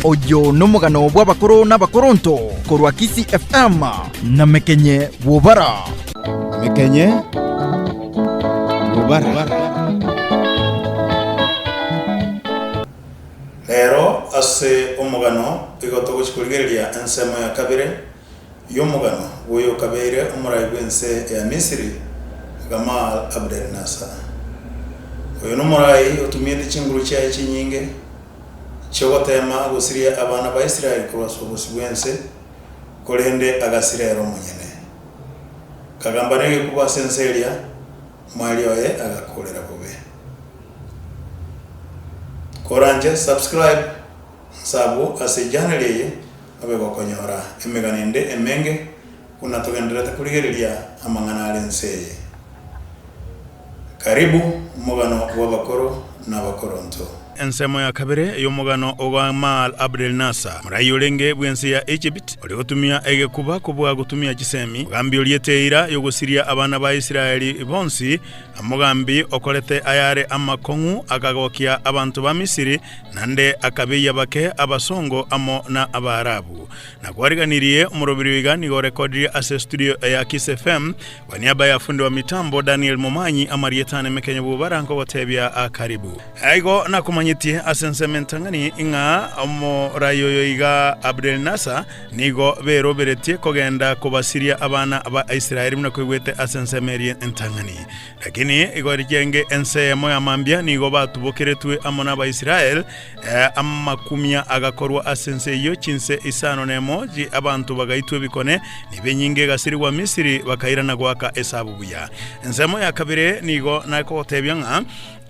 Oyo nomogano bw'abakoro na abakoronto korwa Kisii FM na Mekenye Bwobara. Mekenye Bwobara. Rero ase omogano igo togochia korigereria ensemo ya kabere y'omogano bw'oyokabeire omorai bw'ense ya Misiri, Gamal Abdel Nasser. Oyo nomorai otumiete chinguru chiaye chinyinge chi'ogoteema gosiria abana ba Israeli korwa ase obosio bw'ense, korende agasira ere omonyene. Akagamba negekuba ase ense eria, omoerio oye agakoorera bobe. Koranche subscribe nse abwo ase echanel eye obe gokonyora emegano ende emenge buna togendererete korigereria amang'ana are ense eye. Karibu omogano bw'abakoro na abakoronto. Ensemo ya kabere y'omogano o Gamal Abdel Nasser, morai orenge bw'ense ya Egypt, oria gotumia egekuba kobua gotumia chisemi, omogambi oriete eira y'ogosiria abana ba Israeli bonsi, Omogambi okorete ayare amakong'u akagokia abanto ba Misiri, naende akabeyia bake abasongo amo na Abaarabu. Na kwariganirie omoroberio iga nigo orekodirie ase studio ya Kiss FM kwa niaba ya fundi wa mitambo Daniel Momanyi amarieta ane Mekenye Bubara nkogotebia karibu. Igo nakomanyetie ase ensemo entang'ani ng'a omorai oyo iga Abdel Nasser Nigo beroberetie kogenda kobasiria abana ba Israeli buna koigwete ase ensemo eria entang'ani. Lakini igo rikienge ense eyemo ya mambia nigo batubokeretwe amo n'Abaisraeli, amakumia agakorwa ase ense eyio chinse isano nemo abanto bagaitwa ebikone, nibo enyinga egasirigwa Misiri bakairana goaka esabu buya. Ensemo ya kabere nigo nakogotebia ng'a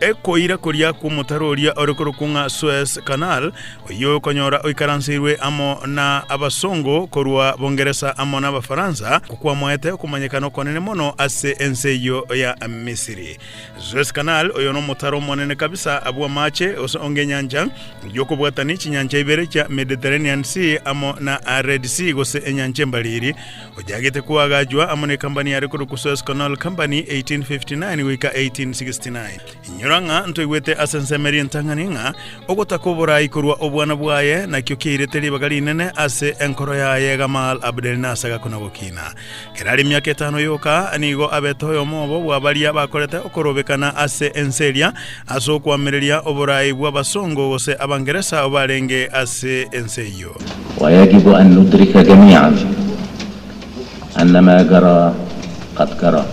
Ekoira koria kw'omotaro oria ore korokwa ng'a Suez Canal, oyio okonyora oikaranseirwe amo na abasongo korwa Bongeresa amo n'Abafaransa, kokwamoete okomanyekana okonene mono ase ense eyio ya Misiri. Suez Canal oyo nomotaro omonene kabisa bw'amache gose onge enyancha, oyio okobwatania chinyancha ibere chia Mediterranean Sea amo na Red Sea gose enyancha embariri. Ochagete koagachwa amo nekambani yare korokwa Suez Canal Company 1859 goika 1869. Inyora ng'a ntoigwete ase ensemo eria entang'ani ng'a ogotaka oborai korwa obwana bwaye nakio kiairete ribaga rinene ase enkoro yaye Gamal Abdel Nasser gakona gokina. Kera are emiaka etano yoka nigo abete oyomo obo bwa baria bakorete okorobekana ase ense eria ase okoamereria oborai bw'abasongo gose abangeresa barenge ase ense eyio. ويجب أن ندرك جميعا أن ما جرى قد جرى.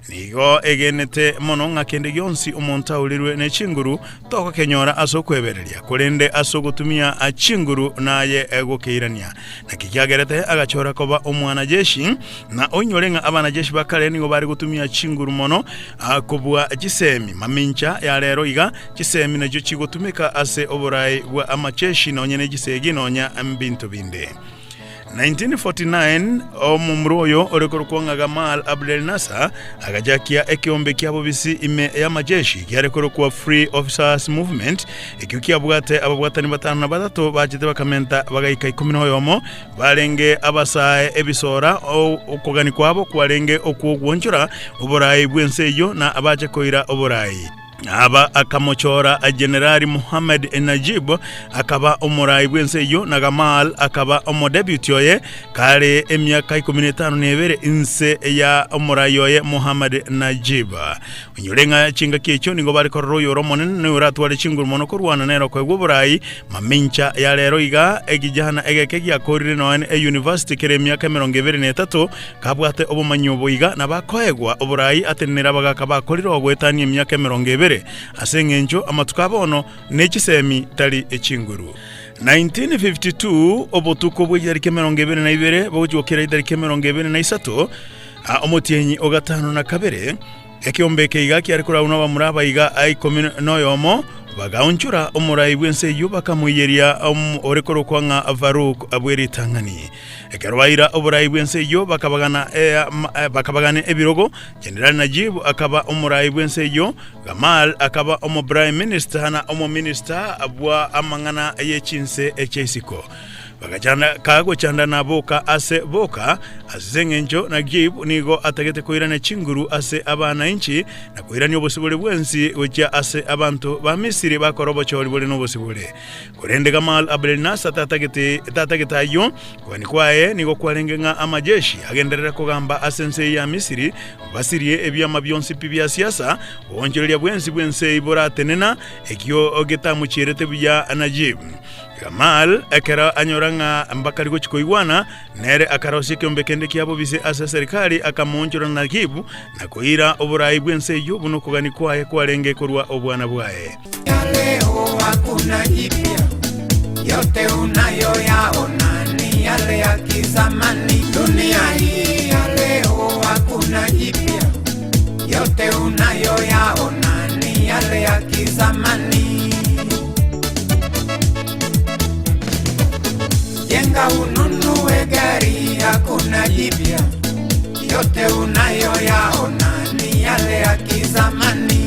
Nigo egenete mono ng'a kende gionsi omonto aurirwe ne chinguru Togokenyora ase okwebereria, korende ase ogotumia chinguru naye gokeirania. Naki kiagerete agachora koba omwanajeshi, na oinyore ng'a abanajeshi ba kare nigo bare gotumia chinguru mono kobua chisemi. Mamincha ya rero iga, chisemi nachio chigotumeka ase oborai bwa amacheshi nonya ne chisegi nonya mbinto binde. 1949 Omomura oyo ore korokwa ng'a Gamal Abdel Nasser agachakia ekeombe kia bobisi ime y'amajeshi kiare korokwa Free Officers Movement, ekio kiabwate ababwatani batano na batato bachete bakamenta bagaika ikomi na oyomo barenge abasae ebisora. Okogani kwabo kwarenge okw'ogwonchora oborai bw'ense eyio na abache koira oborai. Aba akamochora Jenerali Mohammed Najib akaba omorai bw'ense eyio na Gamal akaba omodebuty oye kare emiaka ikomi na etano na ebere inse ya omorai oye Mohammed Najib. Onyore ng'a chingaki echio nigo bare korora oyore omonene na oyoratware chinguru mono korwana nere okoegwa oborai. Mamincha ya rero iga ekijana egeke giakorire nonya eyunivasiti kere emiaka emerongo ebere na etato Kabwate obomanyi obo iga nabakoegwa oborai atenenere abagaaka bakorire ogoetania emiaka emerongo ebere, ase engencho amatuko a bono ne chisemi tari echinguru. 1952 Obotuko bwe chitariki emerongo ebere na ibere bogochia gokera chitariki emerongo ebere na isato, omotienyi o gatano na kabere, Ekeombe eke iga kiare koragwa nabamura abaiga ikomi noyomo, bagaonchora omorai bw'ense eyio bakamoiyeria ore korokwa ng'a Farouk bw'eritang'ani. Ekero baira oborai bw'ense eyio bakabagana bakabagana ebirogo, Jenerali Najib akaba omorai bw'ense eyio, Gamal akaba omoprime minister na omominista bwa amang'ana ye chinse chia isiko. Bagachanda kagochandana boka ase boka, ase engencho Najib nigo atagete koirania chinguru ase abanainchi na koirania obosibore bwensi gochia ase abanto ba Misiri bakore obochori bore nobosibore. Korende Gamal Abdel Nasser tatagete tatagete ayio, kogania kwaye nigo kwarenge ng'a amajeshi agenderere kogamba ase ense eye ya Misiri, basirie ebiama bionsi pi bia siasa, oboonchoreria bwensi bw'ense eye boratenena, ekio getamochierete buya Najib. Gamal ekero anyora ng'a mbakari gochia koigwana, nere akarosia ekeombe kende kia bobisi ase eserikari, akamoonchora Najib na koira oboraai bw'ense eyio buna okogania kwaye kwarenge korwa obwana bwaye. Ya leo hakuna jipya, yote unayoyaona ni yale ya kizamani. Dunia hii ya leo hakuna jipya, yote unayoyaona ni yale ya kizamani. Jenga ununue gari, hakuna jipya, yote unayoyaona ni yale ya kizamani.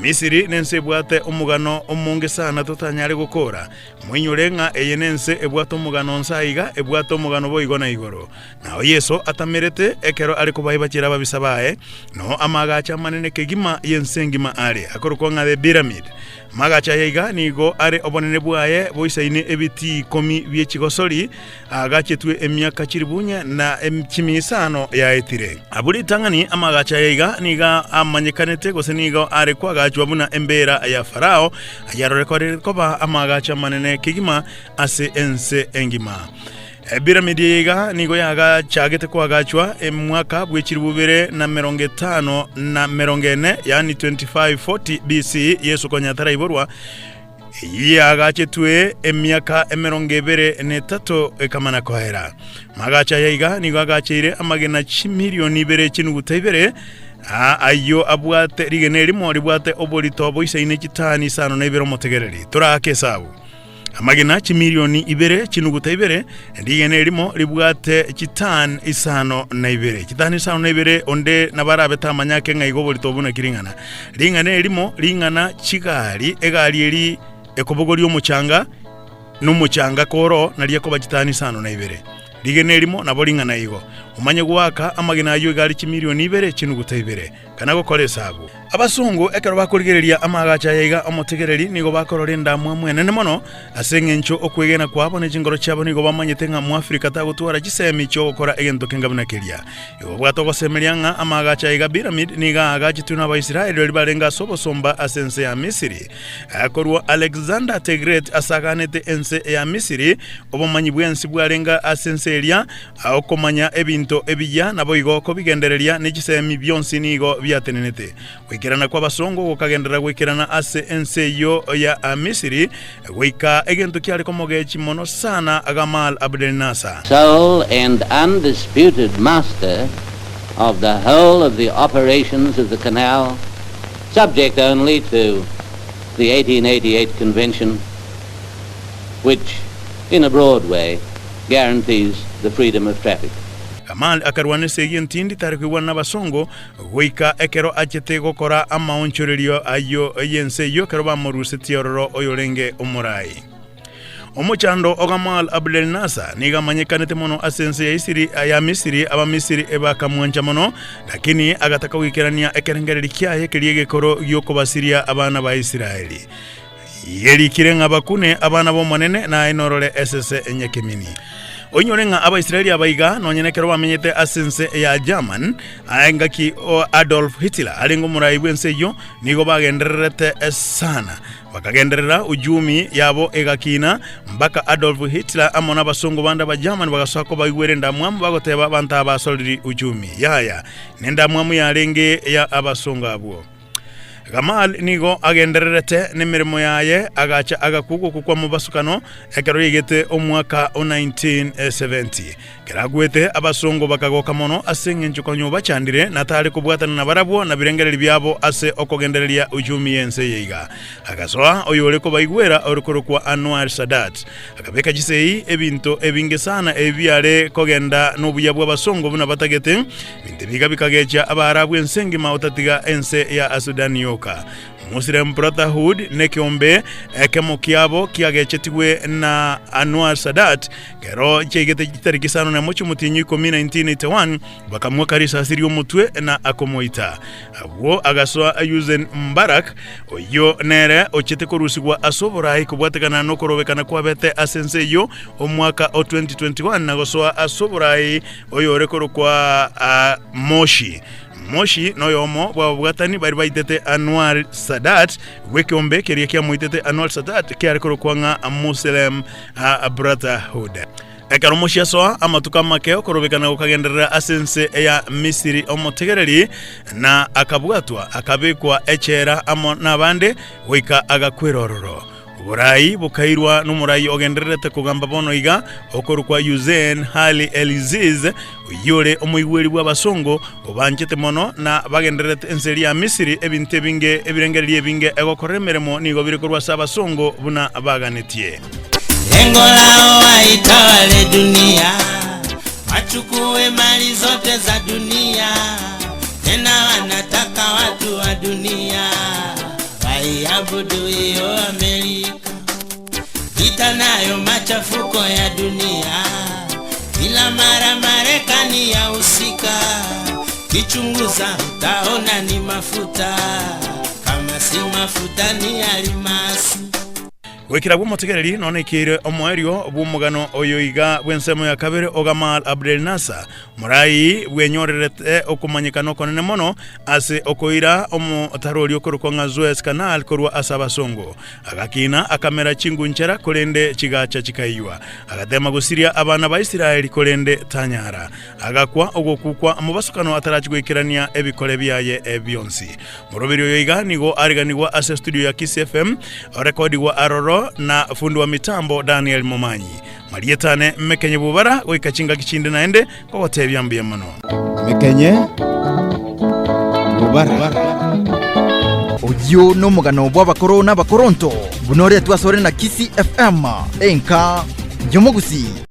Misiri nense ebwate omogano omonge sana totanyare gokora. Moinyore ng'a eye nense ebwate omogano onsi aiga, ebwate omogano boigo na igoro. Nao Yeso atamerete ekero are kobaibachera ababisa baye, noo amaagacho amanene kegima y'ense engima are, akorokwa ng'a The Pyramid. Amaagacho aya iga nigo are obonene bwaye boisaine ebitii ikomi bie chigosori, aagachetwe emiaka chilibunya na chimia isano yaetire. Abwo ritang'ani amaagacho aya iga nigo amanyekanete gose nigo are koagachwa buna embeera ya Farao, ayarorekorire koba amaagacho amanene kegima ase ense engima. Epiramidi eye iga nigo yagachagete koagachwa emwaka bwe chilibu bibere na merongo etano na merongo ene, yaani 2540 BC, Yeso konya ataraiborwa. Eyio yaagachetwe emiaka emerongo ebere na etato ekamana koera. Amagacho aya iga nigo agacheire amagena chimilioni ibere chinuguta ibere, ayio abwate rigena erimo ribwate oborito boisaine chitani isano na ibere omotegereri. Toraake esabu. Amagena chimilioni ibere chinuguta ibere, rigena erimo ribwate chitani isano na ibere. Chitani isano na ibere onde nabo arabe tamanya ake ng'a igo oborito obwo naki ring'ana. Ring'ana erimo ring'ana chigari, egari eri ekobogoria omochanga, na omochanga koro nario ekoba chitani isano na ibere. Rigena erimo nabo ring'ana igo. Omanye goaka amagena ayio egari chimilioni ibere chinuguta ibere. Kana gokora esabu. Abasongo ekero bakorigereria amaagacho aya iga omotegereri nigo bakorora endamwamu enene mono ase eng'encho okwegena kwabo ne chingoro chiabo nigo bamanyete ng'a Mwafrika tagotwara chisemi chi'ogokora egento kenga buna keria. Igo babwate ogosemeria ng'a amaagacho aya iga Pyramid nigo aagachetwe n'Abaisraeli baria barenge ase obosomba ase ense ya Misiri. Korwa Alexander the Great asaganete ense ya Misiri, obomanyi bwensi bwarenge ase ense eria Okomanya ebinto ebiya naboigo kobigendereria ne chisemi bionsi nigo biatenenete. Goikerana kw'abasongo gokagenderera goikerana ase ense eyio ya Misiri goika egento kiare komogechi mono sana Gamal Abdel Nasser. Sole and undisputed master of the whole of the operations of the canal, subject only to the 1888 convention, which, in a broad way, guarantees the freedom of traffic. Gamal akarwana esegi entindi tare koigwana nabasongo goika ekero achete gokora amaonchorerio ayio y'ense eyio ekero bamorusetie ororo oyorenge omorai. Omochando o Gamal Abdel Nasser nigo amanyekanete mono ase ense ya Isiri ya Misiri Abamisiri bakamwancha mono lakini agataka goikerania ekerengererio kiaye keria egekoro gi'okobasiria abana ba Israeli. Yerikire ng'a bakune abana b'Omonene, na aye norore esese nyekemini. Oinyore ng'a Abaisraeli aba iga, nonya nekero bamenyete ase ense ya German, engaki Adolf Hitler arenge omorai bw'ense eyio, nigo bagendererete sana. Bakagenderera uchumi yabo egakina, mpaka Adolf Hitler amo nabasongo bande aba German bagasoa kobaigwera endamwamu bagoteba abanto aba basoriri uchumi. Yaya, nendamwamu yarenge ya abasongo abwo. Gamal nigo agendererete nemeremo yaye, agacha agakwa ogokwa kwa mobasukano ekero yaigete omwaka o 1970. Ekero akwete, abasongo bakagoka mono ase engencho konya obachandire na tare kobwatana nabarabwo na birengererio biabo ase okogendereria uchumi y'ense eye iga. Agasoa oyore kobaigwera ore korokwa Anwar Sadat, akabeka chisegi ebinto ebinge sana ebi biare kogenda nobuya bw'abasongo buna batagete. Ebinto ebi iga bikagecha Abaarabu ense engima otatiga ense ya Sudani yoka. Muslim Brotherhood nekeombe ekemo kiabo kiagechetigwe na Anwar Sadat kero chiaigete chitariki isano nemo chiomotienyi o ikomi 1981 Bakamoaka risasi ri'omotwe na akomoita. Agwo agasoa Hussein Mubarak, oyio nere ochete korusigwa ase oboraai kobwatekana nokorobekana kwabete ase ense eyio omwaka o 2021 na gosoa ase oboraai oyore korokwa Moshi. Moshi noyomo bw'ababwatani baria baitete Anwar Sadat bw'ekeombe keria kiamoitete Anwar Sadat kiare korokwa ng'a Muslim Brotherhood. Ekero Musa asoa amatuko amake okorobekana gokagenderera ase ense ya Misiri omotegereri, na akabwatwa, akabekwa echela amo nabande goika agakwera ororo. Oboraai bokairwa nomoraai ogendererete kogamba bono iga, okorokwa Hussein Ali El-Aziz, oyio ore omoigweri bw'abasongo, obanchete mono na bagendererete ense eria ya Misiri ebinto ebinge ebirengererio ebinge egokora emeremo nigo bire korwa ase abasongo buna baganetie. Lengo lao waitawale dunia, wachukue mali zote za dunia, tena wanataka watu wa dunia waiabudu hiyo Amerika. Vita nayo machafuko ya dunia, kila mara Marekani yahusika, kichunguza utaona ni mafuta, kama si mafuta ni alimasi. Goikera bw'omotegereri nonya ekeire omoerio bw'omogano oyo iga bw'ensemo ya kabere o Gamal Abdel Nasser, morai bwenyorerete okomanyekana okonene mono ase okoira omotaro oria okorokwa ng'a Suez Canal korwa ase abasongo. Agakina akamera chingunchara korende chigacha chikaiywa. Agatema gosiria abana ba Israeli korende tanyara. Agakwa ogokukwa mobasokano atarachi goikerania ebikore biaye bionsi. Moroberi oyo iga nigo areganigwa ase studio ya Kisii FM, orekodigwa aroro na fundi wa mitambo Daniel Momanyi. Marieta ane Mekenye Bobara goika chingaki chinde naende kogotebia mbuya mono. Mekenye Bobara. Oyio nomogano bw'abakoro na abakoronto, buna oretwe asore na Kisii FM, enka y'omogusii.